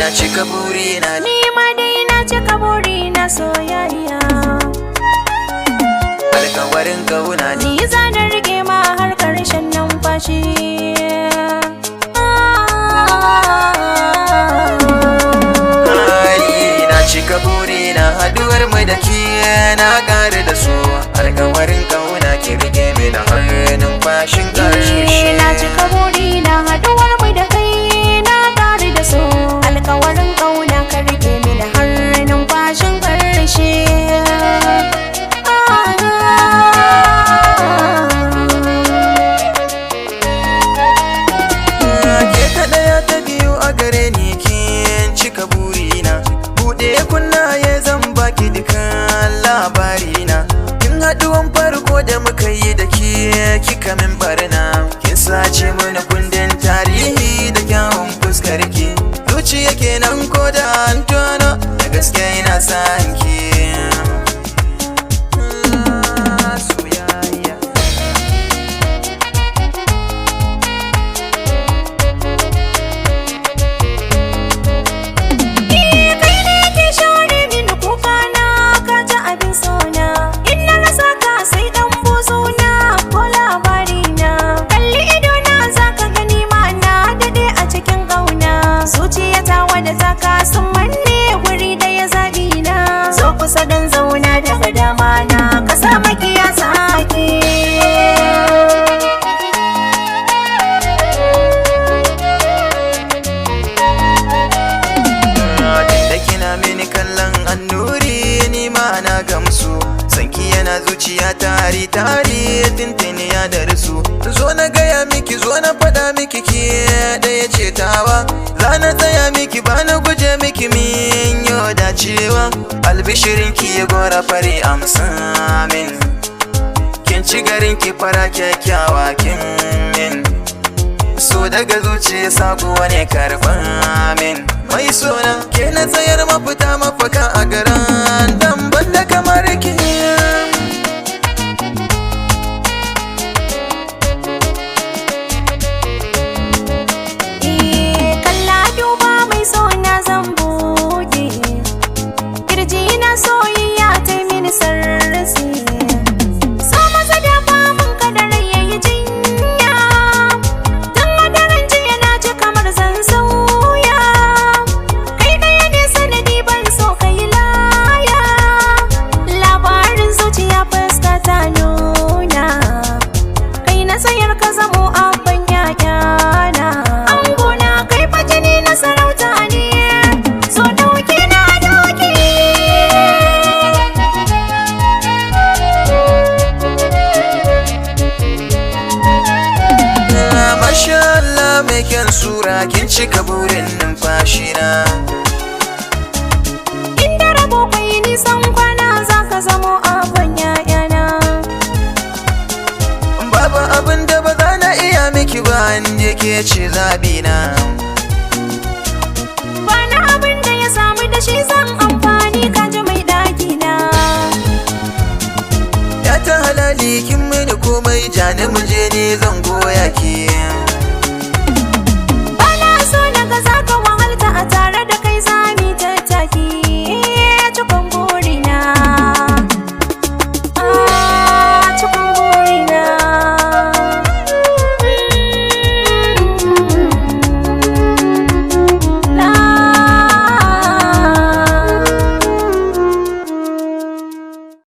Na cika burina. Ni ma dai na cika burina soyayya. Alkawarin kauna ni. Ni zanen rike ma har karshen numfashi. Ai, na cika burina, haduwar mu da ke na ƙara da su. Alkawarin kauna ki rike mini har numfashin ƙarshe. Na cika burina, haduwar mu da kai na ƙaru da so. Alkawarin ƙauna ka rike mini har numfashin ƙarshe. Ke ta ɗaya ta biyu a gare ni, kin cika burina. Buɗe kunnaye zan baki dukan labarina. Kin haɗuwan farko da muka yi da ke, kika min barna. Kin sace mana kundin tarihi da kyawun fuskar ki. Zuciya kenan ko da an tono, da gaske ina san ki. Soyayya. Kai ne ke share mini kuka na, ka ji abin sona. In na rasa ka sai dan buzo na ko labari na. Kalli ido na zaka gani ma na dade a cikin ƙauna. Zuciyata wadda taka sun manne guri da ya zabi na. Zo kusa dan zauna daga dama na, ka sa makiya sake. Da kina mini kallon annuri, ni ma na gamsu. Sanki yana zuciya tari tari, tintini ya darsu. Zo na gaya miki, zo na faɗa miki, ke ɗaya ce tawa. Za na tsaya miki, ba na guje miki, min yo dacewa. Albishirin ki ya gora fari amsa min. Kin ci garin ki fara kyakkyawa kin min. So daga zuciya sako ne karɓa min. Mai sona ke na tsayar mafita mafaka a garan dan banda kamar ki. Kalla duba mai sona zan buɗe. Kirji na soyayya ta mini sarrasi. So maza da famun kadarai yayi jinya. Tun madaran jiya na ji kamar zan sauya. Kai ɗaya ne sanadi ban so kai laya. Labarin zuciya fuska ta nuna. Kai na sayar ka zamo abban yayana. Angona kai fa jini na sarauta ne. So dauke na dauke. Masha Allah mai kyan sura, kin cika burin numfashina. Inda rabo kai nisan kwana za ka zamo abban yayana. Babu abin da ba za na iya miki ba, inda ke ce zabina. Bana abin da ya samu da shi zan amfani, ka ji mai ɗakina. Ya ta halali kin mini komai, jani mu je ne zan goya ki.